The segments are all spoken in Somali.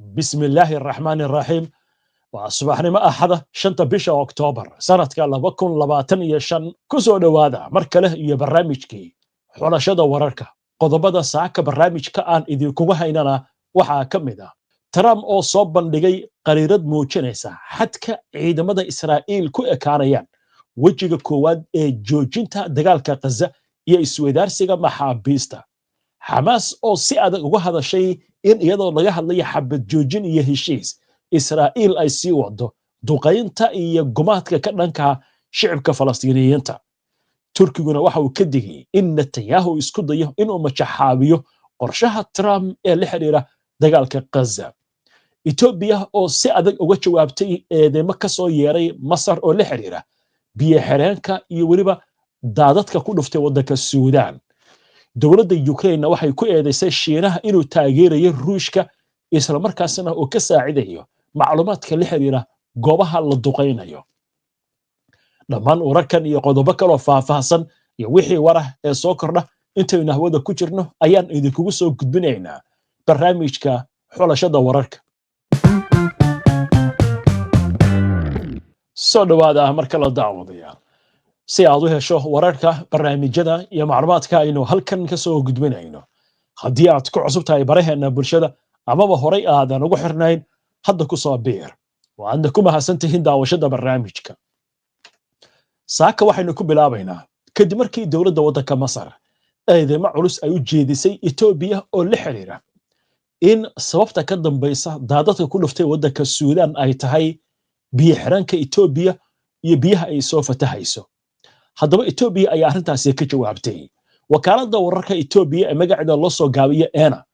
Bismillaahi araxmaani araxiim. Waa subaxnimo Axada, 5-ta bisha Oktoobar sanadka 2025. Ku soo dhowaada mar kale iyo barnaamijkii Xulashada Wararka. Qodobada saaka barnaamijka aan idinkugu haynana waxaa ka mid ah Trump oo soo bandhigay qariirad muujinaysa xadka ciidamada Israa'iil ku ekaanayaan wejiga koowaad ee joojinta dagaalka Khaza iyo isweydaarsiga maxaabiista. Xamaas oo si adag uga hadashay in iyadoo laga hadlayo xabad joojin iyo heshiis, Israa'iil ay sii wado duqaynta iyo gumaadka ka dhanka shicibka Falastiiniyiinta. Turkiguna waxa uu ka digay in Netanyahu isku dayo inuu majaxaabiyo qorshaha Trump ee la xidhiira dagaalka Khaza. Etoobiya oo si adag uga jawaabtay eedeymo ka soo yeeray Masar oo la xidhiira biyo xireenka iyo weliba daadadka ku dhuftay waddanka Suudaan. Dowladda Ukrainena waxay ku eedeysay Shiinaha inuu taageerayo Ruushka, islamarkaasna uu ka saacidayo macluumaadka la xiriira goobaha la duqaynayo. Dhammaan wararkan iyo qodobo kaloo faahfaahsan iyo wixii warah ee soo kordha intaynu hawada ku jirno ayaan idinkugu soo gudbinaynaa barnaamijka Xulashada Wararka. Soo dhowaada mar kale, daawadayaal. Si aad u hesho wararka, barnaamijyada iyo macluumaadka aynu halkan ka soo gudbinayno, haddii aad ku cusub tahay baraheenna bulshada amaba horay aadan ugu xirnayn, hadda ku soo biir. Waadna ku mahadsan tihiin daawashada barnaamijka. Saaka waxaynu ku bilaabaynaa kadib markii dowladda waddanka Masar eedeymo culus ay u jeedisay Etoobiya oo la xiriira in sababta ka dambaysa daadadka ku dhuftay waddanka Suudaan ay tahay biyo xiraanka Etoobiya iyo biyaha ay soo fatahayso. Haddaba Etoobiya ayaa arrintaasi ka jawaabtay. Wakaaladda wararka Etoobiya ee magaceeda loo soo gaabiyo ENA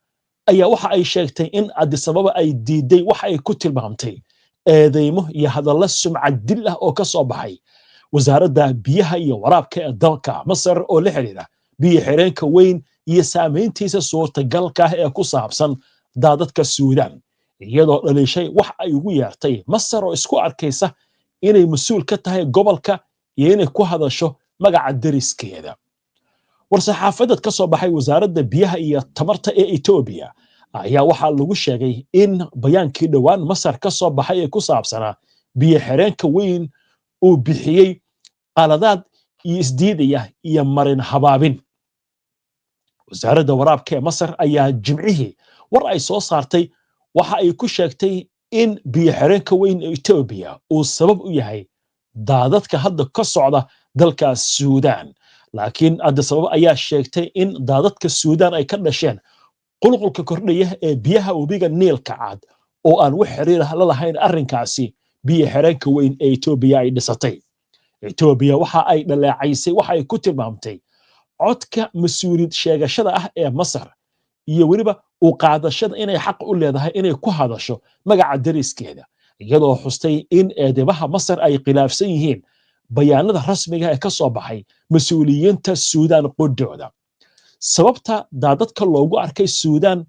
ayaa waxa ay sheegtay in Adisababa ay diiday waxa ay ku tilmaamtay eedeymo iyo hadallo sumcad dil ah oo ka soo baxay wasaaradda biyaha iyo waraabka ee dalka Masar oo la xiriira biyo xireenka weyn iyo saamayntiisa suurtagalka ah ee ku saabsan daadadka Suudaan, iyadoo dhaliishay wax ay ugu yeertay Masar oo isku arkaysa inay mas-uul ka tahay gobolka iyo inay ku hadasho magaca deriskeeda. War-saxaafadeed ka soo baxay wasaaradda biyaha iyo tamarta ee Etoobiya ayaa waxaa lagu sheegay in bayaankii dhowaan Masar ka soo baxay ee ku saabsanaa biyo xireenka weyn uu bixiyey qaladaad iyo isdiidaya iyo marin habaabin. Wasaaradda waraabka ee Masar ayaa Jimcihii war ay soo saartay waxa ay ku sheegtay in biyo xireenka weyn ee Etoobiya uu sabab u yahay daadadka hadda ka socda dalka Suudaan, laakiin Addis Ababa ayaa sheegtay in daadadka Suudaan ay ka dhasheen qulqulka kordhaya ee biyaha webiga Niilka Cad oo aan wax xiriir la lahayn arrinkaasi biyo xireenka weyn ee Etoobiya ay dhisatay. Etoobiya waxa ay dhaleecaysay waxa ay ku tilmaamtay codka mas-uuliyad sheegashada ah ee Masar iyo weliba u qaadashada inay xaq u leedahay inay ku hadasho magaca deriskeeda, iyadoo xustay in eedeymaha Masar ay khilaafsan yihiin bayaanada rasmiga ee ka soo baxay mas-uuliyiinta Suudaan qudhooda. Sababta daadadka loogu arkay Suudaan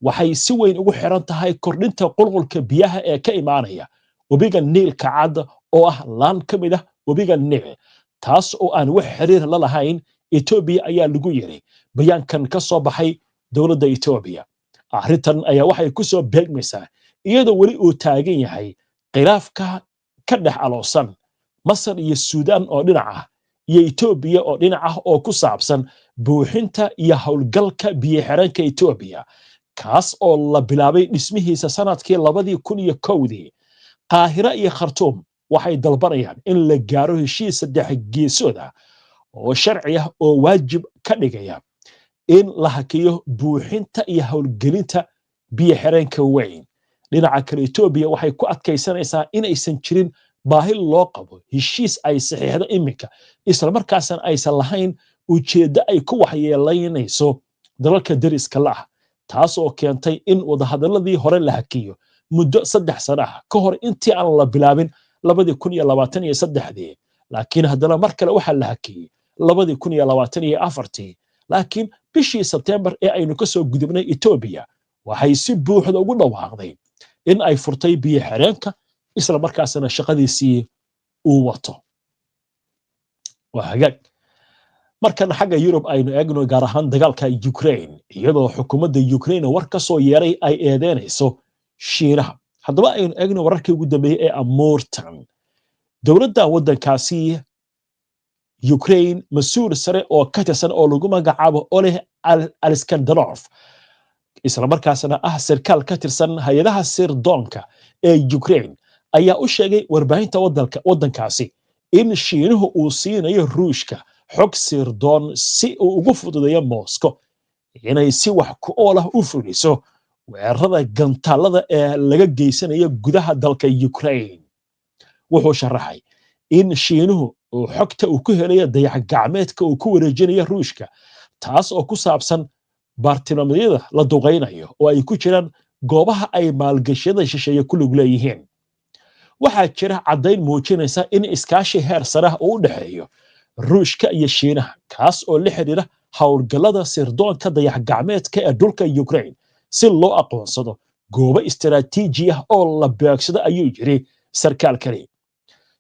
waxay si weyn ugu xiran tahay kordhinta qulqulka biyaha ee ka imaanaya webiga Niilka Cad oo ah laan ka mid ah webiga Niil, taas oo aan wax xiriir la lahayn Etoobiya, ayaa lagu yiri bayaankan ka soo baxay dowladda Etoobiya. Arrintan ayaa waxay ku soo beegmaysaa iyadoo weli uu taagan yahay khilaafka ka dhex aloosan Masar iyo Suudaan oo dhinac ah iyo Etoobiya oo dhinac ah oo ku saabsan buuxinta iyo howlgalka biyo xireenka Etoobiya, kaas oo la bilaabay dhismihiisa sanadkii 2001-dii. Qaahira iyo Khartuum waxay dalbanayaan in la gaaro heshiis saddex geesood ah oo sharci ah oo waajib ka dhigaya in la hakiyo buuxinta iyo howlgelinta biyo xireenka weyn. Dhinaca kale, Etoobiya waxay ku adkaysanaysaa inaysan jirin baahi loo qabo heshiis ay saxiixdo iminka, islamarkaasna aysan lahayn ujeeddo ay ku waxyeelaynayso dalalka deriska la ah, taas oo keentay in wadahadaladii hore la hakiyo muddo 3 sano ah ka hor intii aan la bilaabin 2023-dii, laakiin haddana mar kale waxaa la hakiyey 2024-tii. Laakiin bishii Sebteembar ee aynu ka soo gudubnay, Etoobiya waxay si buuxda ugu dhawaaqday in ay furtay biyo xireenka, isla markaasna shaqadiisii uu wato. Waa hagaag. Markan xagga Yurub aynu eegno, gaar ahaan dagaalka Ukraine, iyadoo xukuumadda Ukraine war ka soo yeeray ay eedeynayso Shiinaha. Haddaba aynu eegno wararkii ugu dambeeyey ee amuurtan. Dowladda waddankaasi Ukraine, mas-uul sare oo ka tirsan oo lagu magacaabo Oleh Alexandrov, islamarkaasna ah sarkaal ka tirsan hay-adaha sirdoonka ee Ukraine, ayaa u sheegay warbaahinta waddankaasi in Shiinuhu uu siinayo Ruushka xog sirdoon si uu ugu fududeeyo Moscow inay si wax ku ool ah u fuliso weerarada gantaalada ee laga geysanayo gudaha dalka Ukraine. Wuxuu sharaxay in Shiinuhu uu xogta uu ku helayo dayax gacmeedka uu ku wareejinayo Ruushka, taas oo ku saabsan baartilmaameedyada la duqaynayo oo ay ku jiraan goobaha ay maalgashiyada shisheeye ku lug leeyihiin. Waxaa jira caddayn muujinaysa in iskaashi heer sare ah uu u dhexeeyo Ruushka iyo Shiinaha, kaas oo la xidhiidha howlgallada sirdoonka dayax gacmeedka ee dhulka Ukraine si loo aqoonsado goobo istaraatiiji ah oo la beegsado, ayuu yiri sarkaalkani.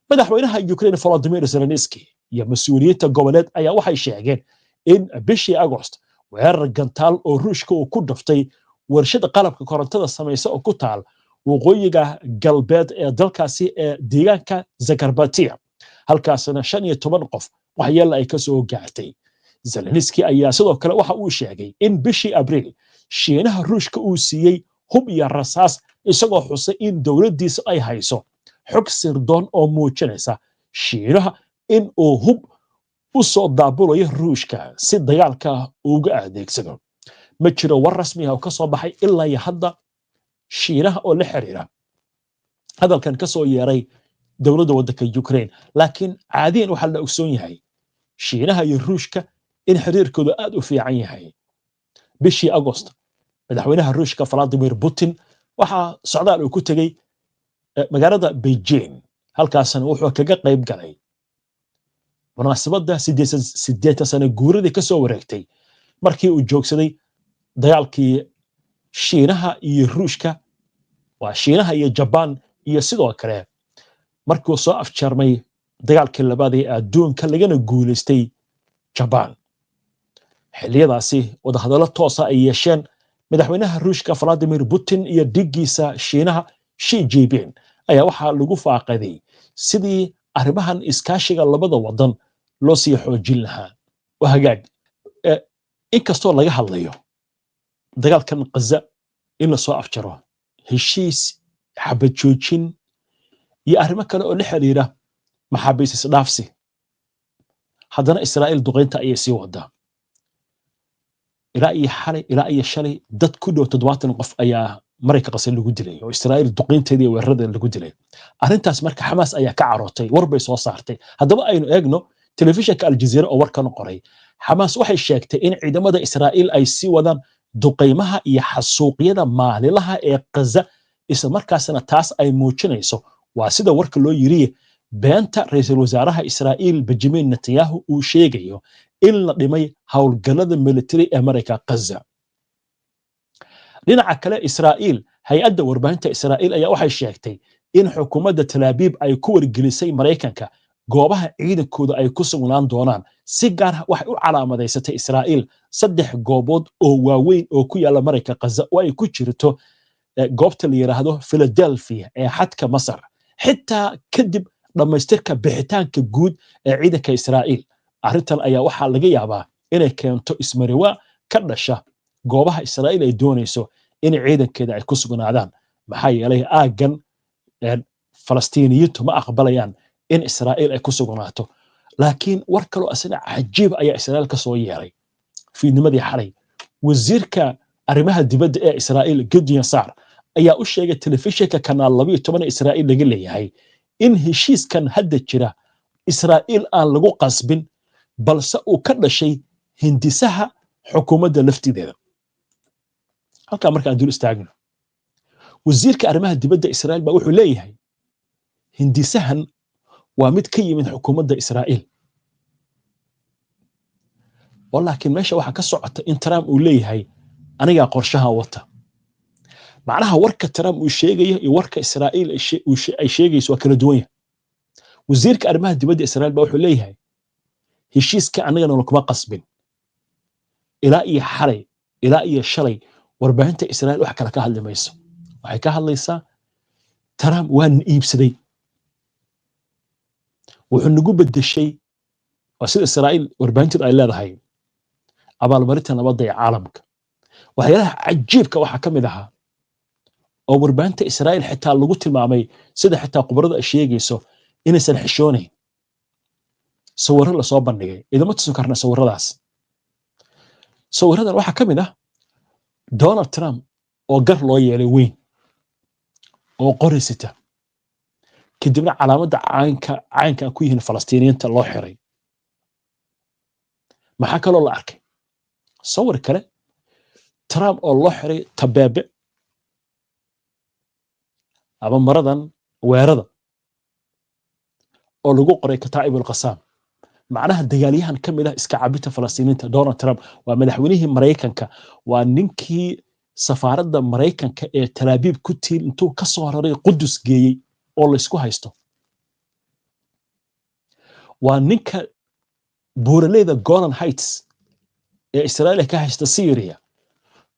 Madaxweynaha Ukraine Volodymyr Zelensky iyo mas-uuliyiinta goboleed ayaa waxay sheegeen in bishii Agost weerar gantaal oo Ruushka uu ku dhuftay warshada qalabka korontada samaysa oo ku taal waqooyiga galbeed ee dalkaasi ee deegaanka Zakarbatia, halkaasna 15 qof waxyeella ay kasoo gaartay. Zelenski ayaa sidoo kale waxa uu sheegay in bishii Abriil Shiinaha Ruushka uu siiyey hub iyo rasaas, isagoo xusay in dowladdiisa ay hayso xog sirdoon oo muujinaysa Shiinaha in uu hub u soo daabulayo Ruushka si dagaalka uga adeegsado. Ma jiro war rasmi ah oo ka soo baxay ilaa iyo hadda Shiinaha oo la xiriira hadalkan ka soo yeeray dowladda waddanka Ukraine, laakiin caadiyan waxaa la ogsoon yahay Shiinaha iyo Ruushka in xiriirkoodu aad u fiican yahay. Bishii Agost madaxweynaha Ruushka Vladimir Putin waxaa socdaal uu ku tegey magaalada Beijing, halkaasna wuxuu kaga qayb galay munaasabadda 80 sano guuradii ka soo wareegtay markii uu joogsaday dagaalkii Shiinaha iyo Ruushka, waa Shiinaha iyo Jabaan, iyo sidoo kale markii uu soo afjarmay dagaalkii labaad ee adduunka lagana guulaystay Jabaan. Xilliyadaasi wadahadallo toosa ay yeesheen madaxweynaha Ruushka Vladimir Putin iyo dhiggiisa Shiinaha Xi Jinping ayaa waxaa lagu faaqaday sidii arrimahan iskaashiga labada wadan loo sii xoojin lahaa. Waa hagaag, inkastoo laga hadlayo dagaalkan Gaza in lasoo afjaro, heshiis xabad joojin iyo arrimo kale oo la xiriira maxaabiis isdhaafsi, haddana Israa'iil duqaynta ayay sii wadaa. Ilaa iyo xalay, ilaa iyo shalay, dad ku dhow 70 qof ayaa Marayka Qase lagu dilay oo Israa'iil duqaynteeda iyo weeraradeeda lagu dilay. Arrintaas marka Xamaas ayaa ka carootay, war bay soo saartay. Haddaba aynu eegno telefishinka Aljazeera oo warkan qoray. Xamaas waxay sheegtay in ciidamada Israa'iil ay sii wadaan duqaymaha iyo xasuuqyada maalilaha ee Gaza, isla markaasna taas ay muujinayso, waa sida warka loo yiri, beenta ra'iisul wasaaraha Israa'iil Benjamin Netanyahu uu sheegayo in la dhimay howlgallada military ee Marayka Gaza. Dhinaca kale, Israa'iil, hay-adda warbaahinta Israa'iil ayaa waxay sheegtay in xukuumadda Tel Aviv ay ku wargelisay Maraykanka goobaha ciidankooda ay ku sugnaan doonaan. Si gaar ah waxay u calaamadaysatay Israa'iil saddex goobood oo waaweyn oo ku yaalla Marayka Gaza, oo ay ku jirto goobta la yidhaahdo Philadelphia ee xadka Masar, xitaa kadib dhammaystirka bixitaanka guud ee ciidanka Israa'iil. Arrintan ayaa waxaa laga yaabaa inay keento ismariwaa ka dhasha goobaha Israa'iil ay doonayso in ciidankeeda ay ku sugnaadaan, maxaa yeelay aaggan Falastiiniyiintu ma aqbalayaan in Israa'iil ay ku sugnaato. Laakiin war kaloo asna cajiib ayaa Israa'iil ka soo yeeray fiidnimadii xalay. Wasiirka arrimaha dibadda ee Israa'iil Gideon Saar ayaa u sheegay telefishinka kanaal 12 ee Israa'iil laga leeyahay in heshiiskan hadda jira Israa'iil aan lagu qasbin, balse uu ka dhashay hindisaha xukuumadda laftideeda. Halkaa marka aan dul istaagno, wasiirka arrimaha dibadda Israa'iil baa wuxuu leeyahay hindisahan waa mid ka yimid xukuumadda Israa'iil, oo laakiin meesha waxaa ka socota in Trump uu leeyahay anigaa qorshaha wata. Macnaha warka Trump uu sheegayo iyo warka Israa'iil ay sheegayso waa kala duwan yahay. Wasiirka arrimaha dibadda Israa'iil baa wuxuu leeyahay heshiiska annagana lakuma qasbin. Ilaa iyo xalay, ilaa iyo shalay, warbaahinta Israa'iil wax kale ka hadli mayso. Waxay ka hadlaysaa Trump waa iibsaday, wuxuu nagu bedeshay, waa sida Israa'iil warbaahinteedu ay leedahay, abaalmarinta nabadda ee caalamka. Waxyaalaha cajiibka waxaa ka mid ahaa oo warbaahinta Israa'iil xitaa lagu tilmaamay, sida xitaa khubaradu ay sheegayso, inaysan xishoonayn, sawirro lasoo bandhigay. Idama tusin karna sawirradaas. Sawirradan waxaa ka mid ah Donald Trump oo gar loo yeelay weyn oo qori sita, kadibna calaamadda caynka ku yihiin Falastiiniyiinta loo xiray. Maxaa kaloo la arkay? Sawir kale, Trump oo loo xiray tabeebe ama maradan weerada oo lagu qoray Kataa'ib Alqasaam, macnaha dagaalyahan ka mid ah iska cabinta Falastiiniinta. Donald Trump waa madaxweynihii Maraykanka, waa ninkii safaaradda Maraykanka ee Talaabiib ku tiil intuu ka soo raray Qudus geeyey oo laysku haysto, waa ninka buuraleyda Golan Heights ee Israa'iil ka haysta Syria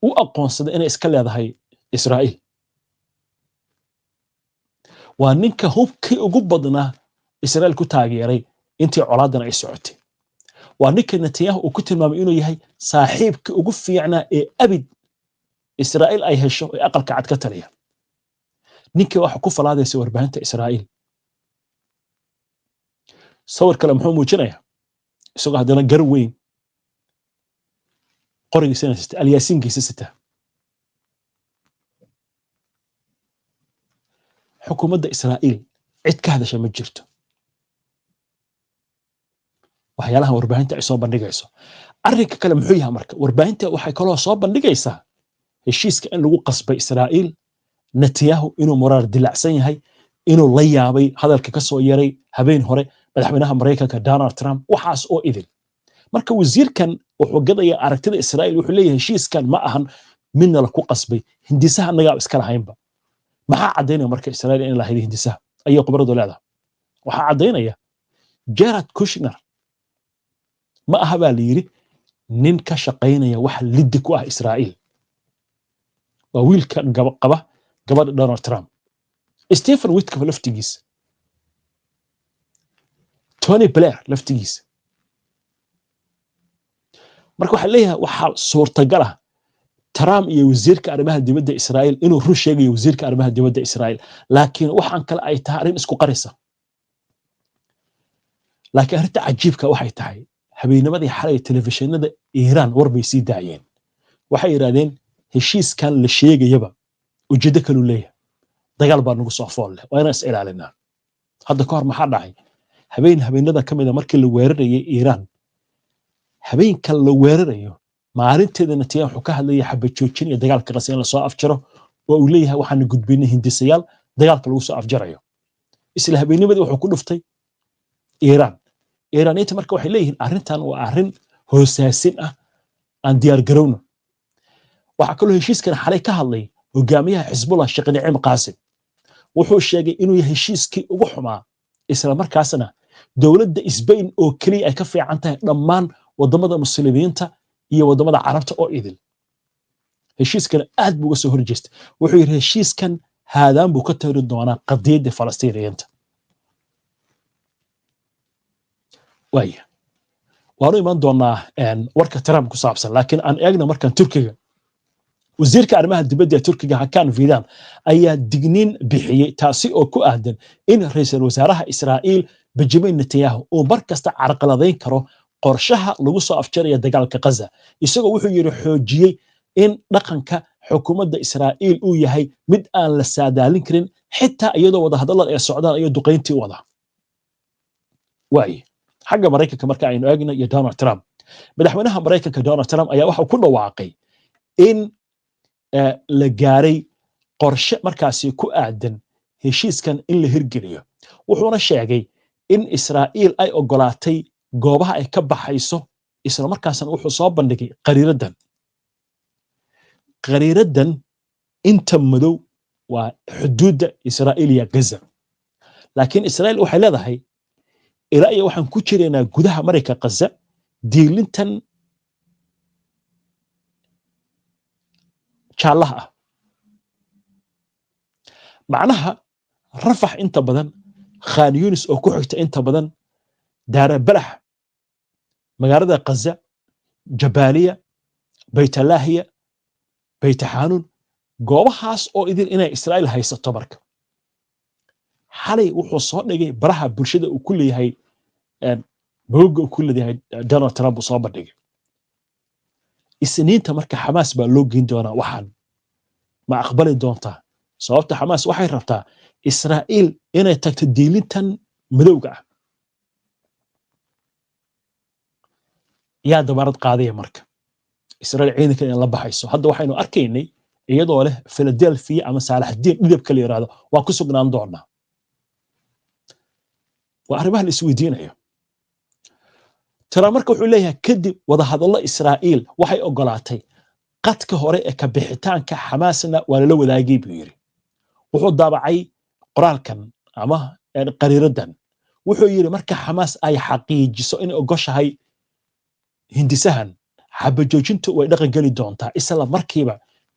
u aqoonsaday inay iska leedahay Israa'iil, waa ninka hubkii ugu badnaa Israa'iil ku taageeray intii colaadan ay socotay, waa ninka Netanyahu uu ku tilmaamay inuu yahay saaxiibkii ugu fiicnaa ee abid Israa'iil ay hesho ee Aqalka Cad ka taliya. Ninkii waxa ku falaadaysa warbaahinta Israa'iil. Sawir kale muxuu muujinayaa? Isagoo haddana gar weyn, qorigiisana sita, alyaasiinkiisa sita. Xukuumadda Israa'iil cid ka hadasha ma jirto waxyaalahan warbaahinta ay soo bandhigayso. Arrinka kale muxuu yahay marka? Warbaahinta waxay kaloo soo bandhigaysaa heshiiska in lagu qasbay Israa'iil, Netanyahu inuu moraar dilacsan yahay, inuu la yaabay hadalka ka soo yaray habeen hore madaxweynaha Maraykanka Donald Trump, waxaas oo idil. Marka wasiirkan wuxuu gadayaa aragtida Israa'iil, wuxuu leeyahay heshiiskan ma ahan midna la ku qasbay, hindisaha annagaa iska lahaynba. Maxaa caddaynaya marka Israa'iil in lahayd hindisaha ayay khubaradu leedahay? Waxaa caddaynaya Jared Kushner ma aha baa la yidhi nin ka shaqaynaya wax liddi ku ah Israa'iil, waa wiilka qaba gabadha Donald Trump. Stephen Witkoff laftigiisa, Tony Blair laftigiisa. Marka waxaa leeyahay waxaa suurtagal ah Trump iyo wasiirka arrimaha dibadda Israa'iil inuu run sheegayo wasiirka arrimaha dibadda Israa'iil, laakiin waxaan kale ay tahay arrin isku qarisa. Laakiin arrinta cajiibka waxay tahay habeennimadii xalay telefishinada Iiraan war bay sii daayeen. Waxay yidhaahdeen heshiiskan la sheegayaba ujeeddo kaluu leeyahay, dagaal baa nagu soo fool leh, waa inaan is ilaalinaa. Hadda ka hor maxaa dhacay? Habeenada ka mid a markii la weerarayay Iiraan, habeenka la weerarayo maalinteeda Netanyahu wuxuu ka hadlayay xabad joojin iyo dagaalka Qasa in lasoo afjaro, oo uu leeyahay waxaanu gudbinay hindisayaal dagaalka lagu soo afjarayo. Isla habeennimadii wuxuu ku dhuftay Iiraan. Iiraaniyiinta marka waxay leeyihiin arrintan waa arrin hoosaasin ah, aan diyaar garowno. Waxaa kaloo heshiiskan xalay ka hadlay hogaamiyaha Xisbullah Sheekh Naciim Qaasim. Wuxuu sheegay inuu yahay heshiiskii ugu xumaa, isla markaasna dowladda Isbayn oo keliya ay ka fiican tahay dhammaan waddamada muslimiinta iyo waddamada Carabta oo idil. Heshiiskan aad buu uga soo horjeestay. Wuxuu yidhi heshiiskan haadaan buu ka tari doonaa qadiyadda Falastiiniyiinta. Waaya, waanu iman doonaa warka Trump ku saabsan, laakiin aan eegna markan Turkiga. Wasiirka arrimaha dibadda ee Turkiga Hakan Fidan ayaa digniin bixiyey, taasi oo ku aadan in ra'iisul wasaaraha Israa'iil Benjamin Netanyahu uu mar kasta carqaladayn karo qorshaha lagu soo afjaraya dagaalka Gaza, isagoo wuxuu yidhi xoojiyey in dhaqanka xukuumadda Israa'iil uu yahay mid aan la saadaalin karin, xitaa iyadoo wadahadallada ay socdaan iyo duqayntii wada. Waaye, xagga Maraykanka marka aynu eegna iyo Donald Trump, madaxweynaha Maraykanka Donald Trump ayaa waxa ku dhawaaqay in la gaaray qorshe markaasi ku aadan heshiiskan in la hirgeliyo. Wuxuuna sheegay in Israa'iil ay ogolaatay goobaha ay ka baxayso, isla markaasna wuxuu soo bandhigay qariiraddan. Qariiraddan inta madow waa xuduudda Israa'iil iyo Gaza, laakiin Israa'iil waxay leedahay ilaa iyo waxaan ku jiraynaa gudaha marayka Gaza, diilintan jaallaha ah. Macnaha Rafax inta badan, Khan Yunis oo ku xigta inta badan, Daara Balax, magaalada Ghaza, Jabaaliya, Baytalaahiya, Baytaxaanuun, goobahaas oo idin inay Israa'iil haysato. Marka xalay wuxuu soo dhigay baraha bulshada uu ku leeyahay, bogagga uu ku leeyahay Donald Trump uu soo bandhigay. Isniinta marka Xamaas baa loo geyn doonaa. Waxaan ma aqbali doontaa? Sababta Xamaas waxay rabtaa Israa'iil inay tagto diilintan madowga ah. Yaa dabaarad qaadaya marka Israa'iil ciidanka inay la baxayso? Hadda waxaynu arkaynay iyadoo leh Philadelphia ama Saalaxdiin dhidibka la yidhaahdo waa ku sugnaan doonaa. Waa arrimaha la isweydiinayo. Trump marka wuxuu leeyahay kadib wadahadallo Israa'iil waxay ogolaatay qadka hore ee ka bixitaanka, Xamaasna waa lala wadaagay, buu yidhi. Wuxuu daabacay qoraalkan ama qariiradan. Wuxuu yidhi marka Xamaas ay xaqiijiso inay ogoshahay hindisahan, xabajoojintu way dhaqan geli doontaa isla markiiba,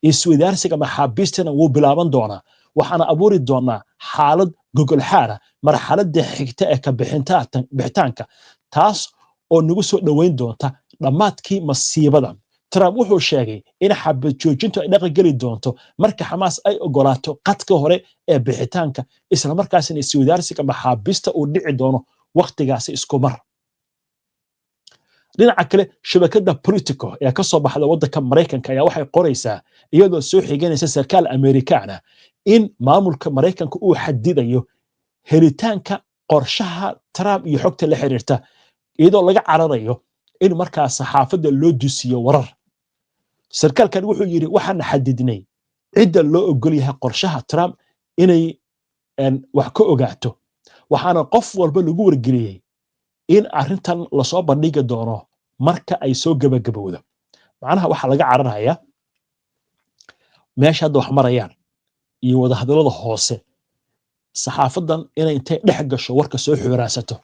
isweydaarsiga maxaabiistana wuu bilaaban doonaa, waxaana abuuri doonaa xaalad gogolxaara marxaladda xigta ee ka bixitaanka, taas oo nagu soo dhoweyn doonta dhammaadkii masiibadan. Trump wuxuu sheegay in xabad joojintu ay dhaqan geli doonto marka Xamaas ay ogolaato qadka hore ee bixitaanka, isla markaasina isweydaarsiga maxaabiista uu dhici doono wakhtigaasi isku mar. Dhinaca kale, shabakadda Politico ee ka soo baxda waddanka Maraykanka ayaa waxay qoraysaa, iyadoo soo xiganaysa sarkaal Amerikaan ah, in maamulka Maraykanka uu xadidayo helitaanka qorshaha Trump iyo xogta la xiriirta, iyadoo laga cararayo in markaa saxaafadda loo dusiyo warar. Sarkaalkan wuxuu yidhi waxaan xadidnay cidda loo ogol yahay qorshaha Trump inay wax ka ogaato, waxaana qof walba lagu wargeliyey in arrintan lasoo bandhigi doono marka ay soo gebagabowdo. Macnaha waxaa laga cararayaa meesha hadda wax marayaan iyo wadahadallada hoose, saxaafadan inay intay dhex gasho warka soo xooraansato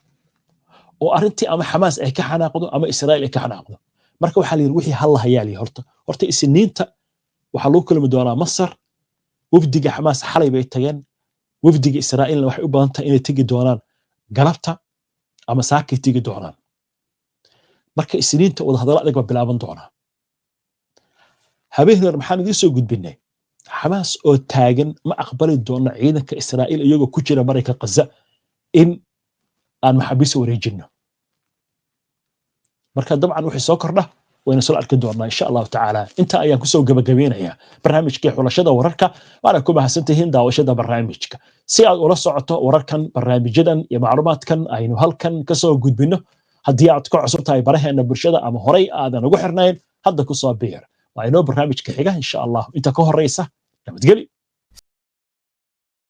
oo arrintii ama Xamaas ay ka xanaaqdo ama Israa'iil ay ka xanaaqdo. Marka waxaa la yidhi wixii hal hayaa la horta Isniinta waxaa lagu kulmi doonaa Masar. Wafdiga Xamaas xalay bay tageen, wafdiga Israa'iilna waxay u badan tahay inay tegi doonaan galabta ama saakay tegi doonaan. Marka Isniinta wadahadallo adag baa bilaaban doonaa. Habeen hore maxaan idiin soo gudbinay? Xamaas oo taagan ma aqbali doona ciidanka Israa'iil iyagoo ku jira marayka Ghaza in aan maxaabiista wareejinno. Marka dabcan wixii soo kordha wayna soo arki doonaa, insha Allahu tacaala. Inta ayaan kusoo gabagabeynayaa barnaamijkii xulashada wararka, waana ku mahadsantihiin daawashada barnaamijka. Si aad ula socoto wararkan, barnaamijyadan iyo macluumaadkan aynu halkan kasoo gudbinno, haddii aad ka cusub tahay baraheena bulshada ama horey aadan ugu xirnayn, hadda kusoo biir. Waa inoo barnaamijka xiga, insha Allah. Inta ka horeysa, nabadgeli.